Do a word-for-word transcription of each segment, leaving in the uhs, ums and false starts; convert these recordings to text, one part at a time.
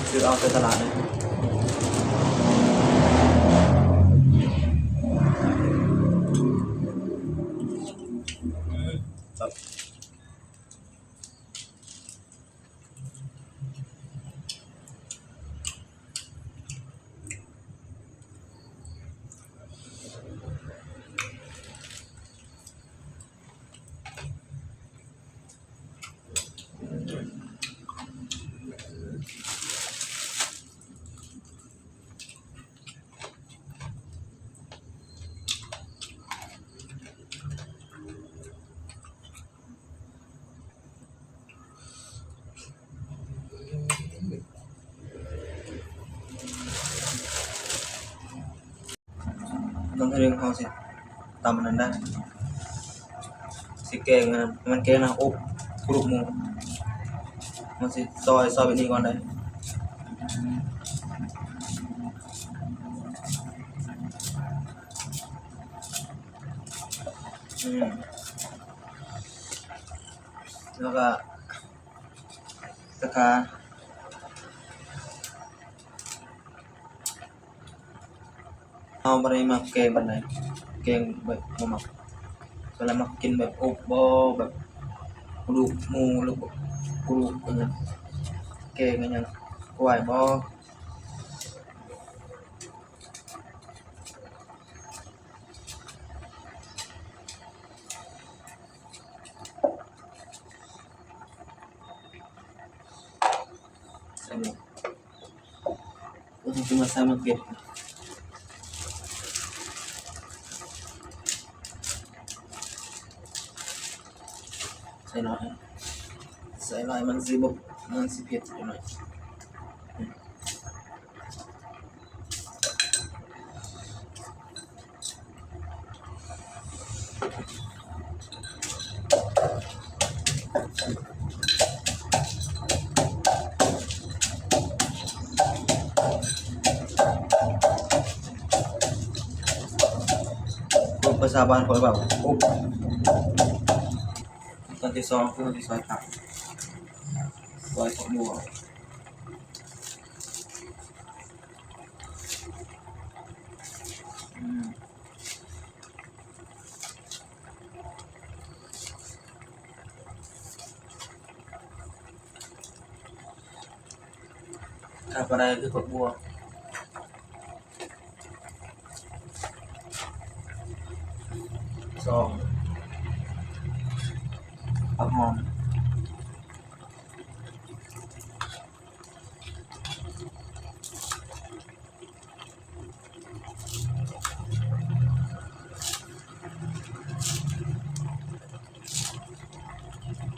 ซื้อเอาแต่ตลาดเลย ต้องเรื่องเขาสิตำมันนั้นได้ สิแกงมันนั้น มันแกงนะ อบกรุบหมู มันสิซอย ซอยแบบนี้ก่อนได้ อืม แล้วก็ ตะขา เฮาบ่ได้มักแกงปานใด แกงแบบบ่มัก ส่วนหลายมักกินแบบอบบ่ แบบกระดูกหมู หรือกระดูกอิหยัง แกงอิหยัง กล้วยบ่ ใส่หมด ก็ต้องมาใส่มะเขือ ใส่น้อย ใส่หลายมันสิบ่ มันสิเผ็ดไปหน่อย ภาษาบ้านข้อยว่าอบ ขั้นที่สองคือขั้นที่ซอยผัก ซอยผักบัว อืม ขาดบ่ได้คือผักบัว สอง ผักหอม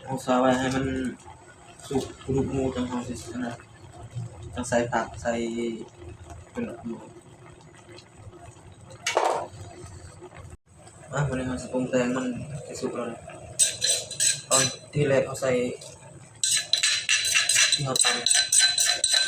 เอาซอยไว้ให้มันสุกกระดูกหมูจั่งเฮาสิอันนั้น จั่งใส่ผัก ใส่เป็นหมู อ่ะ วันนี้เฮาสิปรุงแต่งมันให้สุกแล้วนะ ตอนที่แรกเอาใส่ที่เฮาตำ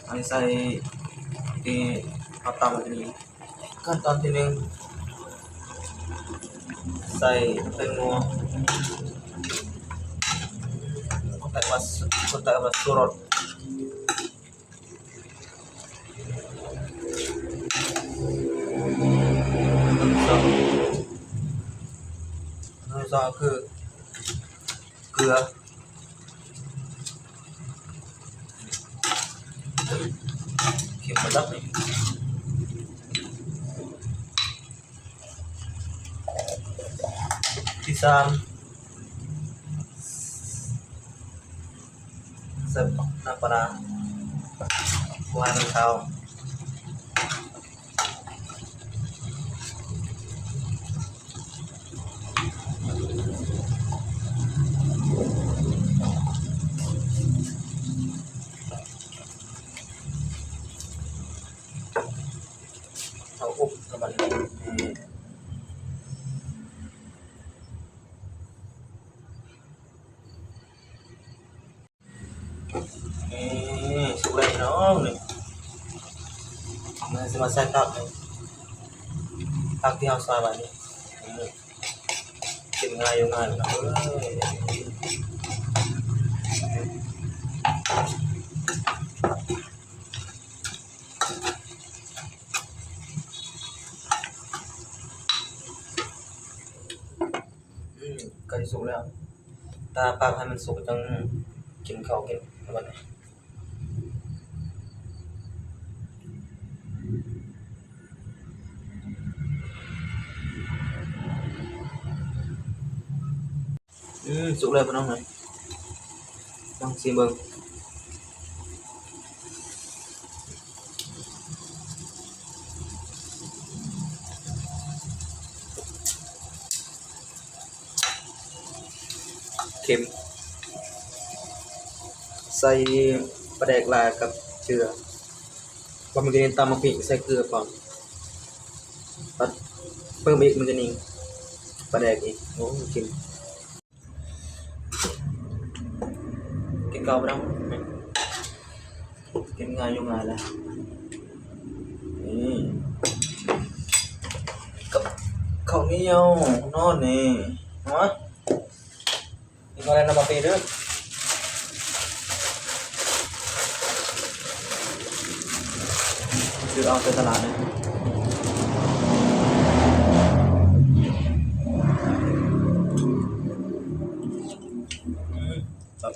อันนี้ใส่ที่เขาตำอันนี้ ขั้นตอนที่หนึ่ง ใส่แป้งนัว คนไทยว่า คนไทยว่าชูรส อันที่สอง อันที่สองคือเกลือ เค็มระดับนี้ ที่สาม ใส่น้ำปลาร้า ว่ามันเข้า เอาอบกับมัน นี่ สุกแล้วพี่น้องนี่ มันสิมาใส่ผักนี่ ผักที่เฮาซอยไว้นี่ อืม กินง่ายอยู่ง่ายพี่น้องเอ้ย อืม ใกล้สุกแล้ว ถ้าผักให้มันสุกจั่งกินข้าวกินบัดนี้ อืม สุกแล้วพี่น้องเอ้ย ลองชิมเบิ่ง เค็ม ใส่ปลาแดกลาวกับเกลือ บ่ามันก็เน้นตำบักพริกใส่เกลือพร้อม ปัด เพิ่มอีกมันก็นี่ ปลาแดกอีก โอ้ เค็ม กินข้าวไปแล้ว กินง่ายอยู่ง่ายแล้ว นี่ กับข้าวเหนียว นอนนี่ ฮะ กินอะไรนะ บาเป้เด้อ ซื้อเอาไปตลาดเลย อืม ครับ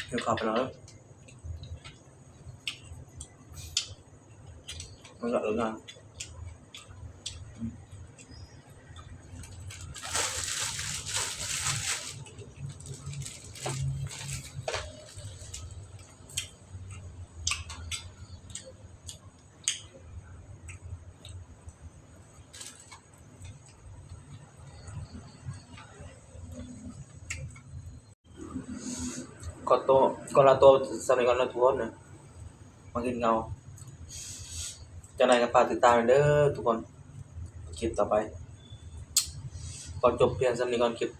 เดี๋ยวขอไปแล้ว มันก็เอองาน ขอตัว ขอลาตัวสำหรับก่อนนะทุกคนนะ มากินข้าว จั่งใดก็ฝากติดตามเด้อทุกคน คลิปต่อไป ขอจบเพียงส่ำนี้ก่อน คลิป